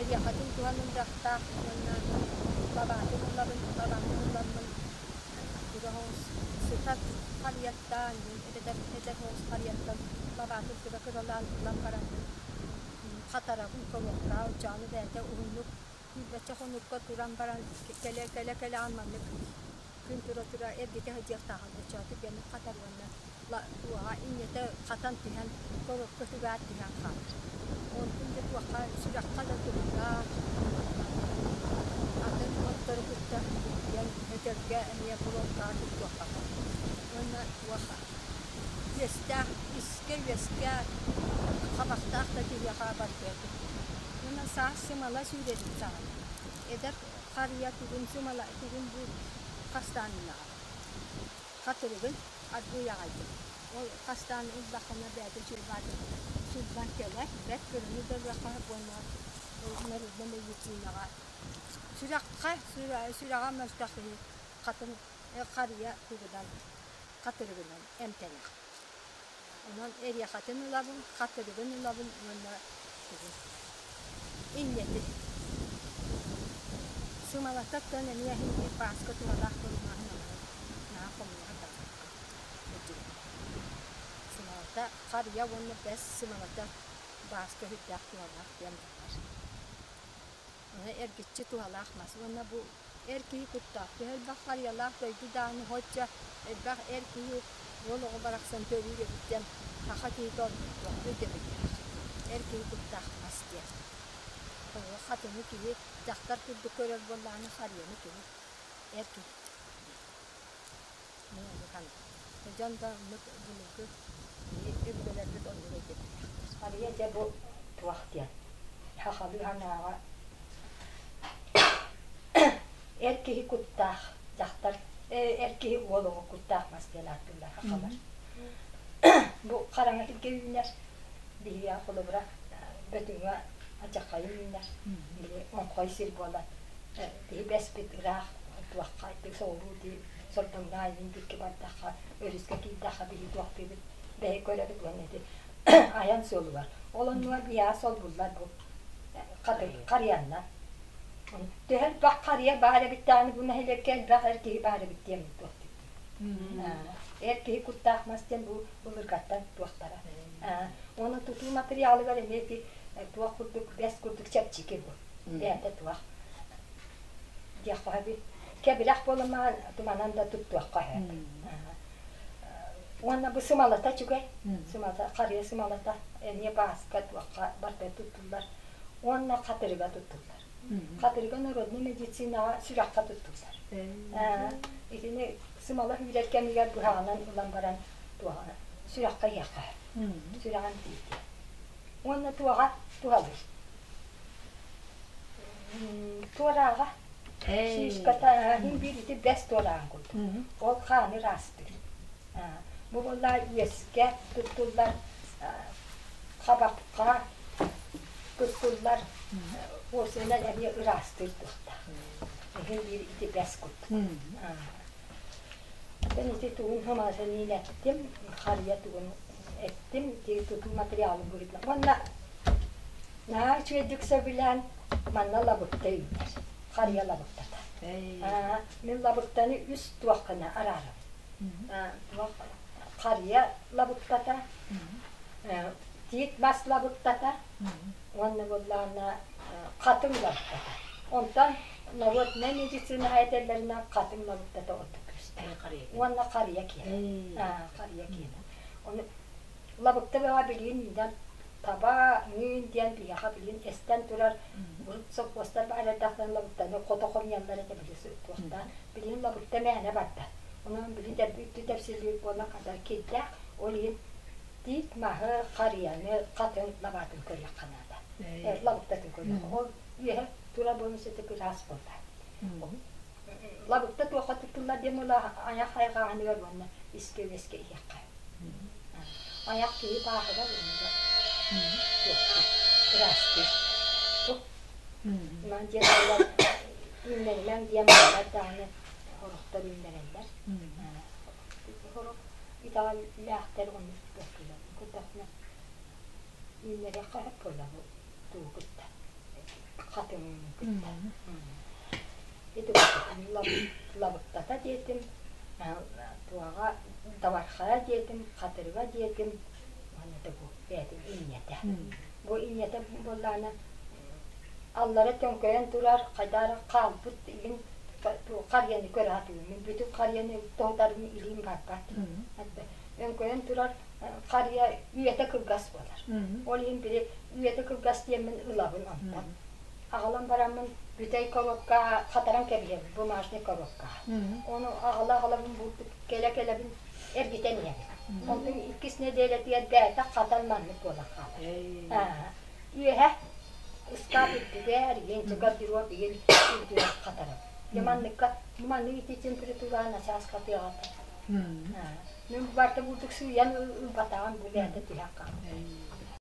Эриэхэтин туһаныллыахтаах уонна лабаатын ылабын, лабаатын ыламмын тура соҕус сытар харыйаттан, эбэтэр эдэр соҕус харыйаттан лабаатын тура кыралаан ылан баран хатарабын, коробкаҕа оччоҕуна бэйэтэ уһуннук сүүрбэччэ хонукка туран баран кэлэ-кэлэ-кэлэҕин маннык күн тура-тура эргитэ сылдьыахтааҕын оччоҕо түргэнник хатар уонна туоҕа инньэтэ хатан түһэн коробка түгээр түһэн хаалар. Онтун да туохха сүрэххэ да туһалаах атын оттору кытта буккуйан өтөргө эмиэ коробкаҕа туттуохха уонна туох үөстээх искэ үөскэ хабахтаах да киһиэхэ барытыгар туттуллар. Уонна саас сымала сүүрэрин саҕана эдэр харыйа тугун сымала тугун бу хастаан ылаҕын хатырыгын аргыый аҕайдым. Ол хастаан ыллаххына бэйэтэ чуйбаатын сылбан кэлэр, бэрт кыраны да ылыахха уонна ол народнай медицинаҕа сүрэххэ сүрэҕэ мөлтөх киһи хатын харыйа тугунан хатырыгынан эмтэнэр. Онон эриэхэтин ылабын, хатырыгын ылабын уонна тугун инньэтин. Сымалататтан эмиэ иһин биир бааска туһалаах буолумааһын ыларын наһаа хомуйа сатаабаккын өйдүүбүн. Сымалата харыйа уонна бэс сымалата бааска сүрдээх туһалаах диэн буолар. Ону эргиччи туһалаах мас уонна бу эр киһи куттаах. Төһө элбэх харыйалаах дойду даҕаны соччо элбэх эр киһи уол оҕо барахсан төрүүр эбит диэн саха киһитэ оннук өйдөбүллээх. Эр киһи куттаах мас диэн. Хатыҥы киһи дьахтар курдук көрөр буоллаҕына харыйаны киһи эр киһи диэн. Мин оннук саныыбын. Дьон да оннук былыргы өбүгэлэрбит оннук өйдөбүллээхтэр. Харыйа дьэ бу туох диэн сахалыы санааҕа эр киһи куттаах дьахтар эр киһи уол оҕо куттаах мас диэн ааттыыллар сахалар. Бу хараҥа сиргэ үүнэр биһиги холобура Бөтүҥҥэ адьаххайы үүнэр били оҥхой сир буолан биһи бэспит ыраах туохха соҕуруу дии сордоҥноох илин диэки бардахха өрүскэ киирдэххэ биһи туохтуубут бэйэ көрөбүт уонна ити айан суолугар ол оннугар биһиэхэ солбуллар бу харыйаннар төһө элбэх харыйа баар эбит даҕаны бу нэһилиэккэ элбэх эр киһи баар эбит диэн туох эр киһи куттаах мас диэн бу былыргаттан туохтара уонна тутуу матырыйаалыгар эмиэ ити туох курдук бэс курдук чэпчэки бу бэйэтэ туох диэххэ сөбүй кэбирэх буолумаҕын туманан да туттуохха сөп уонна бу сымалата үчүгэй сымалата харыйа сымалата эмиэ бааска туохха барыта туттуллар уонна хатырыга туттуллар хатырыга народнай медицинаҕа сүрэххэ туттуллар итини сымала күүрэр кэмигэр быһаҕынан ылан баран туоҕа сүрэххэ иһиэххэ сүрэҕин тиийдиэ уонна туоҕа туһалыыр туорааҕа шишката иһин биир ити бэс туорааҕын курдук ол хааны ыраастыыр бу буолла үөскэ туттуллар хабахха туттуллар уосунан эмиэ ыраастыыр туохтаах иһин биир ити бэс курдук Эн ити тугун хамаасаниин эттим, харыйа тугун эттим, ити тутуу материалын быһыытынан. Уонна наһаа үчүгэйдик сөбүлээн манна лабыкта үүнэр. Харыйа лабыктата. Мин лабыктаны үс туоххана араарабын. Туох харыйа лабыктата, тиит мас лабыктата уонна буоллаҕына хатыҥ лабыктата. Онтон Народнай медицина этэллэринэн хатыҥ лабыктата ордук күүстээх. Уонна харыйа киэнэ. Харыйа киэнэ. Ону лабыкта бөҕө билигин үүнэн таба, ҥүүн диэн биһиэхэ билигин эстэн турар урут совхозтар баар эрдэхтэринэ лабыктаны хото хомуйаллар этэ били туохтаан. Билигин лабыкта мээнэ барда. Онон били үттү тэпсилиир буолан хата кирдээх. Ол иһин тиит маһы, харыйаны, хатыҥ лабаатын көрүөххэ наада. Лабыктатын көрүөххэ. Ол үөһэ тура буолан сытык ыраас буолла. Лабыкта туохха туттуллар диэн буолла айах хайҕааһыныгар уонна искэ-үөскэ иһиэххэ. Айах киһи бааһырар уонна туохтуур, ыраастыыр. Ман диэн буолар үүннэримэҥ диэн буолар даҕаны сорохтор үүннэрэллэр. Сорох итэҕэллээхтэр оннук туохтуулар. Көрдөхпүнэ үүннэриэххэ сөп буолла бу тугу кытта. Хатыҥ кытта. Ити лабыктата диэтим, туоҕа табархайа диэтим, хатырыга диэтим, уонна да бу бэйэтин инньэтэ. Бу инньэтэ буоллаҕына аллара төҥкөйөн турар, хайдах эрэ хаалбыт илин харыйаны көрө сатыыбын. Мин бүтүн харыйаны тоһутарым илиим барбат. Өҥкөйөн турар харыйа үйэтэ кылгас буолар. Ол иһин били үйэтэ кылгас диэммин ылабын онтон. Аҕалан бараммын бүтэй коробкаҕа хатаран кэбиһэбин, бумажный коробкаҕа. Ону аҕала-аҕалабын бултук кэлэ-кэлэбин эргитэн иһэбин. Онтон иккис нэдиэлэтигэр бэйэтэ хатан маннык буолан хаалар. Үөһэ ыскаап үрдүгэр, иэнчэ гардероб иһин үрдүгэр хатарабын. Дьэ манныкка маннык ити температураҕа начаас хатыаҕата. Мин барыта бурдук сыыйан ылбатаҕым бу бэйэтэ түһэн хаалбыта.